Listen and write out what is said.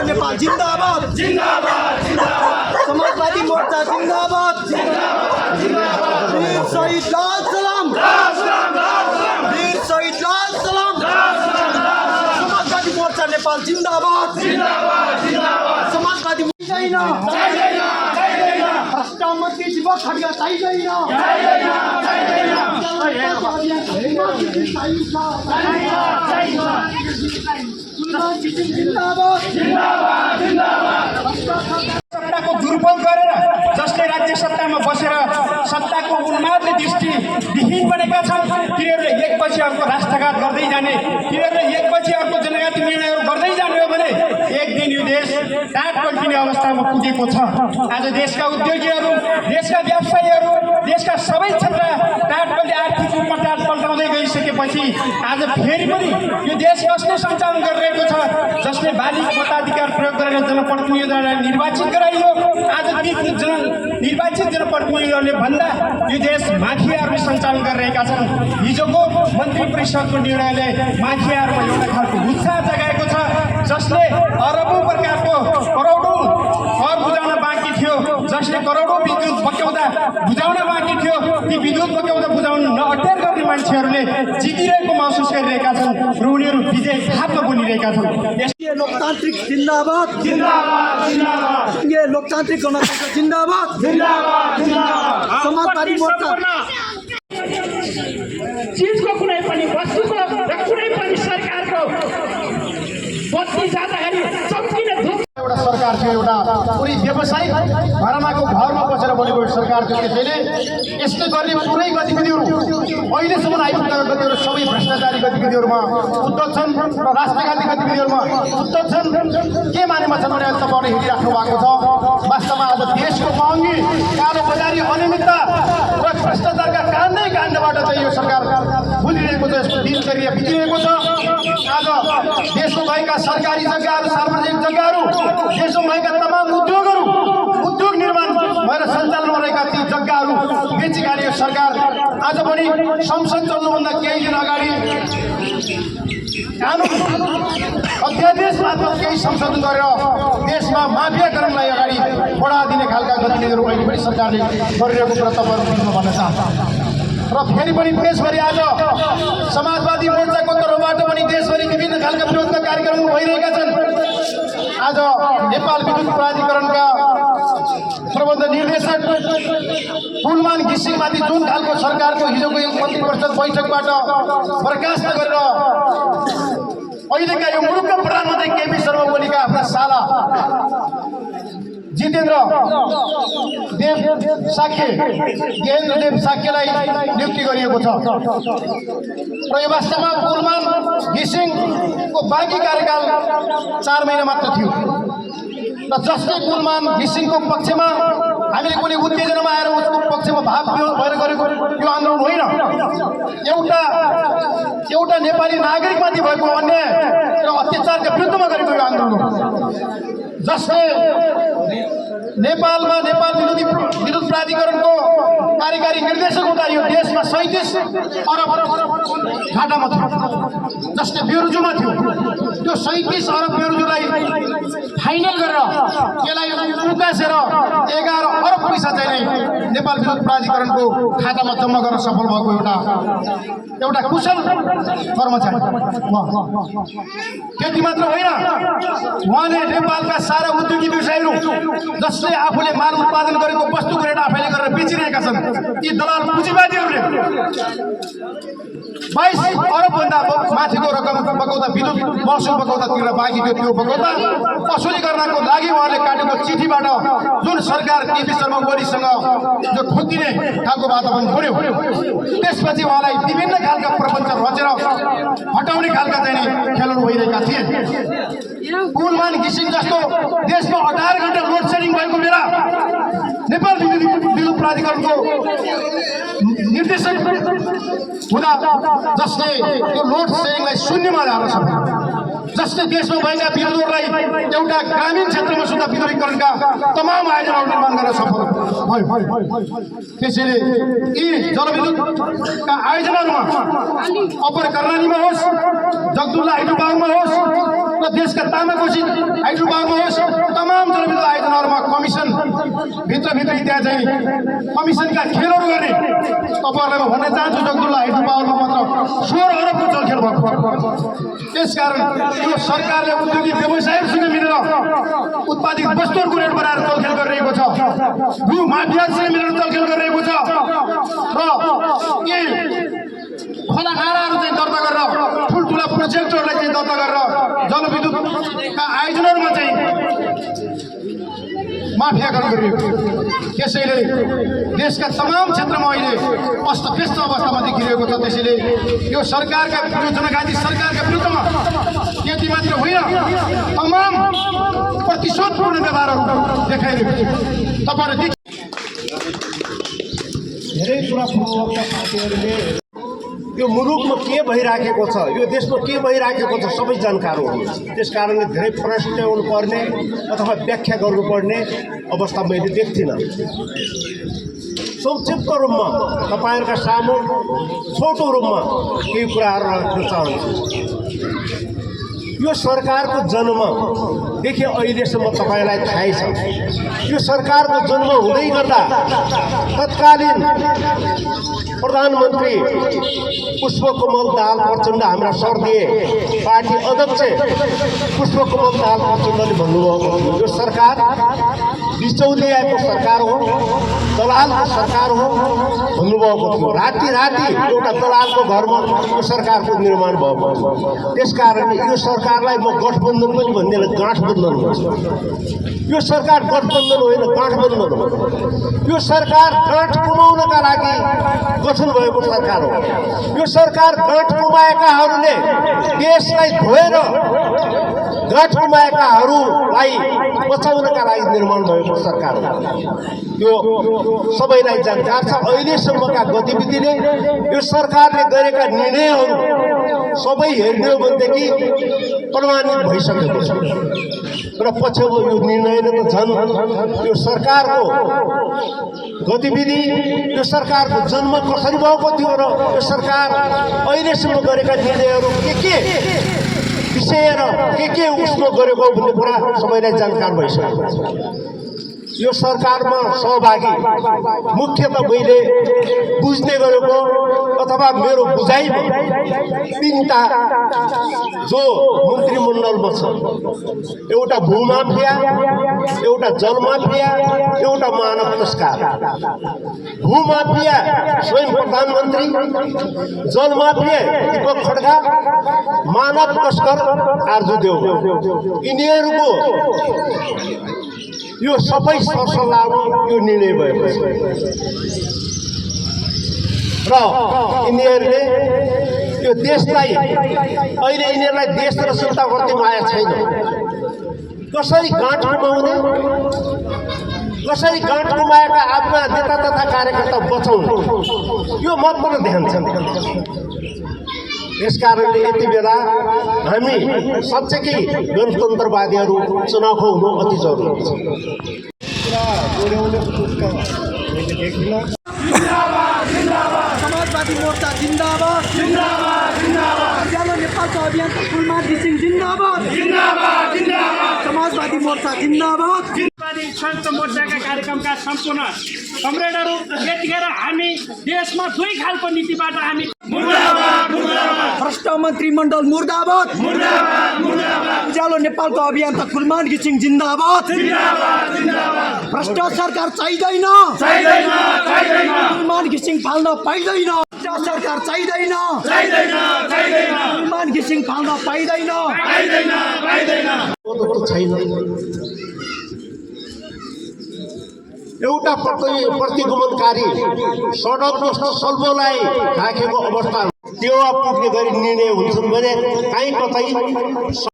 नेपाल जिंदाबाद समाजवादी मोर्चा जिंदाबाद वीर शहीद लाल सलाम वीर शहीद लाल सलाम समाजवादी मोर्चा नेपाल जिंदाबाद समाजवादी राष्ट्रमंत्री दिवस खड्का चाहिँदैन सत्ताको दुरुपयोग गरेर जसले राज्य सत्तामा बसेर सत्ताको उन्मादले दृष्टिविहीन बनेका छन् तिनीहरूले एकपछि अर्को राष्ट्रघात गर्दै जाने तिनीहरूले एकपछि अर्को जनजाति निर्णयहरू गर्दै जाने हो भने एक दिन यो देश टाट पल्टिने अवस्थामा पुगेको छ। आज देशका उद्योगीहरू देशका व्यवसायीहरू देशका सबै क्षेत्र आर्थिक रूपमा टाट पल्टाउँदै गइसकेपछि आज फेरि पनि यो देश कसले सञ्चालन गरिरहेको छ जसले बालिग मताधिकार प्रयोग गरेर जनप्रतिनिधिहरूलाई निर्वाचित गराइयो। आज निर्वाचित जनप्रतिनिधिहरूले भन्दा यो देश माफियाहरूले सञ्चालन गरिरहेका छन्। हिजोको मन्त्री परिषदको निर्णयले माफियाहरूमा एउटा खालको उत्साह जगाएको छ जसले अरबौं प्रकारको करोडौं कर बुझाउन बाँकी थियो जसले करोडौं विद्युत बक्यौदा बुझाउन बाँकी थियो ती विद्युत बक्यौदा बुझाउन नअटेर गर्ने मान्छेहरूले जितिरहेको महसुस गरिरहेका छन् र उनीहरू विजय घाटमा बनिरहेका छन्। लोकतान्त्रिक जिंदाबाद ये लोकतान्त्रिक गणतन्त्र जिंदाबाद समाजवादी मोर्चा चीजको कुनै पनि वस्तुको र कुनै पनि सरकारको बत्ती जाँदाखेरि चम्किने एउटा सरकार थियो एउटा पुरै व्यवसायिक घरमाको घरमा बसेर बनेको सरकार थियो। त्यसैले यसले गर्ने पुरै गतिविधिहरू अहिलेसम्म आइपुग्दा गतिविधिहरू सबै भ्रष्टाचारी गतिविधिहरूमा उद्धत छन् र राष्ट्रघाती गतिविधिहरूमा उद्धत छन्। के मानेमा छन् भने तपाईँले हेरिराख्नु भएको छ। वास्तवमा आज देशको महँगी कालो बजारी अनियमितता र भ्रष्टाचारका काण्डबाट चाहिँ यो सरकार बुझिरहेको छ यसको दिनचर्या बितिरहेको छ। आज देशमा भएका सरकारी जग्गाहरू सार्वजनिक जग्गाहरू देशमा भएका तमाम उद्योग निर्माण भएर सञ्चालनमा रहेका ती जग्गाहरू बेची खाने यो सरकार आज पनि संसद चल्नुभन्दा केही दिन अगाडि कानुन अध्यादेश मार्फत केही संशोधन गरेर देशमा माफियाकरणलाई अगाडि बढा दिने खालका गतिविधिहरू अहिले पनि सरकारले गरिरहेको कुरा तपाईँहरू भन्न चाहन्छ। र फेरि पनि देशभरि आज समाजवादी मोर्चाको तर्फबाट पनि देशभरि विभिन्न खालका विरोधका कार्यक्रमहरू भइरहेका छन्। आज नेपाल विद्युत प्राधिकरणका प्रबन्ध निर्देशक कुलमान घिसिङमाथि जुन खालको सरकारको हिजोको यो मन्त्री परिषद बैठकबाट बर्खास्त गरेर अहिलेका यो मुलुकका प्रधानमन्त्री केपी शर्मा ओलीका आफ्ना साला जितेन्द्र देव साक्यलाई नियुक्ति गरिएको छ र यो वास्तवमा कुलमान घिसिङको बाँकी कार्यकाल 4 महिना मात्र थियो र जसले कुलमान घिसिङको पक्षमा हामीले कुनै उत्तेजनामा आएर उसको पक्षमा भाग भएर गरेको यो आन्दोलन होइन। एउटा नेपाली नागरिकमाथि भएको अन्याय र अत्याचारका विरुद्धमा गरेको यो आन्दोलन हो जसले नेपालमा नेपाल विद्युत प्राधिकरणको कार्यकारी निर्देशक हुँदा यो देशमा 37 अरब घाटामा थियो जसले बेरोजुमा थियो। त्यो 37 अरब बेरोजुलाई फाइनल गरेर त्यसलाई उकासेर 11 अरब पैसा चाहिँ नेपाल विद्युत प्राधिकरणको खातामा जम्मा गर्न सफल भएको एउटा कुशल कर्मचारी। त्यति मात्र होइन उहाँले नेपालका सारा उद्योगी व्यवसायीहरू जसले आफूले माल उत्पादन गरेको वस्तुको रेट आफैले गरेर बेचिरहेका छन् ती दलाल पुँजीवादीहरूले 22 अरबभन्दा माथिको रकम बगौता विद्युत महसुल बगौता तिरेर बाँकी थियो। त्यो बगौता असुली गर्नको लागि उहाँले काटेको चिठीबाट जुन सरकार केपी शर्मा ओलीसँग जो ठोकिने खालको वातावरण बन्यो त्यसपछि उहाँलाई विभिन्न खालका प्रपञ्च रचेर हटाउने खालका चाहिँ खेलहरू भइरहेका थिए। कुलमान घिसिङ जस्तो देशमा 18 घण्टा लोड सेडिङ भएको बेला नेपाल विद्युत प्राधिकरणको निर्देशक हुँदा जसले त्यो लोड सेडिङलाई शून्यमा ल्याउन सक्यो जसले देशमा भएका विद्युतहरूलाई एउटा ग्रामीण क्षेत्रमा सुधा विद्युतीकरणका तमाम आयोजनाहरू निर्माण गर्न सफल भयो। त्यसैले यी जलविद्युतका आयोजनाहरूमा अप्पर कर्णालीमा होस्, जगदुल्ला हाइड्रो पावरमा होस् र देशका तामाकोशी हाइड्रो पावरमा होस्, तमाम जलविद्युत आयोजनाहरूमा कमिसन भित्रभित्रै त्यहाँ चाहिँ कमिसनका खेलहरू गर्ने तपाईँहरूलाई म भन्न चाहन्छु। जगदुल्ला हाइड्रो पावरमा मात्र 16 अरबको जलखेल भएको। त्यसकारण यो सरकारले उद्योगिक व्यवसायहरूसँग मिलेर उत्पादित वस्तुहरूको रेट बनाएर जलखेल गरिरहेको छ, भू माफियासँग मिलेर जलखेल गरिरहेको छ र यी खोला नालाहरू चाहिँ दर्ता गरेर ठुल्ठुला प्रोजेक्टहरूलाई चाहिँ दर्ता गरेर जलविद्युतका आयोजनाहरूमा चाहिँ माफियाकरण गरिएको छ। त्यसैले देशका तमाम क्षेत्रमा अहिले अस्तव्यस्त अवस्थामा देखिरहेको छ। त्यसैले यो सरकारका जनघाती सरकारका विरुद्धमा त्यति मात्र होइन, तमाम प्रतिशोधपूर्ण व्यवहारहरू देखाइरहेको छ। तपाईँहरू धेरै कुरा प्रभावका पार्टीहरूले यो मुलुकमा के भइराखेको छ, यो देशमा के भइराखेको छ सबै जानकार हुनुहुन्छ। त्यस कारणले धेरै प्रश्न पर्ने अथवा व्याख्या गर्नुपर्ने अवस्था मैले देख्दिनँ। संक्षिप्त रूपमा तपाईँहरूका सामु छोटो रूपमा केही कुराहरू राख्न चाहन्छु। यो सरकारको जन्मदेखि अहिलेसम्म तपाईँलाई थाहै छ। यो सरकारको जन्म हुँदै गर्दा तत्कालीन प्रधानमन्त्री पुष्पकमल दाहाल प्रचण्ड हाम्रा स्वर्गीय पार्टी अध्यक्ष पुष्पकमल दाहाल प्रचण्डले भन्नुभएको थियो, यो सरकार बिचौलियाको सरकार हो, दलालको सरकार हो भन्नुभएको थियो। राति एउटा दलालको घरमा यो सरकारको निर्माण भएको थियो। त्यसकारणले यो सरकारलाई म गठबन्धन पनि भन्दिनँ, गाँठबन्धन हुन्छ। यो सरकार गठबन्धन होइन, गाँठबन्धन हो। यो सरकार गाँठ गुमाउनका लागि गठन भएको सरकार हो। यो सरकार गाँठ गुमाएकाहरूले देशलाई धोएर गाँठ गुमाएकाहरूलाई बचाउनका लागि निर्माण भएको सरकार हो। यो सबैलाई जानकार छ। अहिलेसम्मका गतिविधिले यो सरकारले गरेका निर्णयहरू सबै हेर्ने हो भनेदेखि प्रमाणित भइसकेको छ र पछिल्लो यो निर्णयले त झन् यो सरकारको गतिविधि, यो सरकारको जन्म कसरी भएको थियो र यो सरकार अहिलेसम्म गरेका निर्णयहरू के विषय र के उसमा गरेको भन्ने कुरा सबैलाई जानकार भइसकेको छ। यो सरकारमा सहभागी मुख्यतः मैले बुझ्ने गरेको अथवा मेरो बुझाइमा 3टा जो मन्त्रीमण्डलमा छ, एउटा भूमाफिया, एउटा जलमाफिया, एउटा मानव तस्कर। भूमाफिया स्वयं प्रधानमन्त्री, जलमाफिया दीपक खड्का, मानव तस्कर आरजू देव। यिनीहरूको यो सबै सरसल्लाहमा यो निर्णय भएको छ र यिनीहरूले यो देशलाई अहिले यिनीहरूलाई देश र जनताप्रति माया छैन। कसरी गाँठ गुमाउने, कसरी गाँठ गुमाएका आफ्ना नेता तथा कार्यकर्ता बचाउने, यो मात्र ध्यान छ। यसकारणले यति बेला हामी साँच्चै गणतन्त्रवादीहरू चुनाव हुनु अति जरुरी छ। समाजवादी मोर्चा जिन्दाबाद, उज्यालो नेपालको अभियानको फुलमान घिसिङ जिन्दाबाद, समाजवादी मोर्चा जिन्दाबाद। संयुक्त मोर्चाका कार्यक्रमका सम्पूर्ण कमरेडहरू, यतिखेर हामी देशमा 2 खालको नीतिबाट हामी भ्रष्ट मन्त्रीमण्डल मुर्दाबाद, उज्यालो नेपालको अभियान त फुलमान घिसिङ जिन्दाबाद, भ्रष्ट सरकार चाहिँदैन, फुलमान घिसिङ फाल्न पाइँदैन, सरकार चाहिँदैन, फुलमान घिसिङ फाल्न पाइँदैन। एउटा प्रतिगमनकारी सडकको सल्बोलाई राखेको अवस्था टेवा पुग्ने गरी निर्णय हुन्छन् भने कहीँ कतै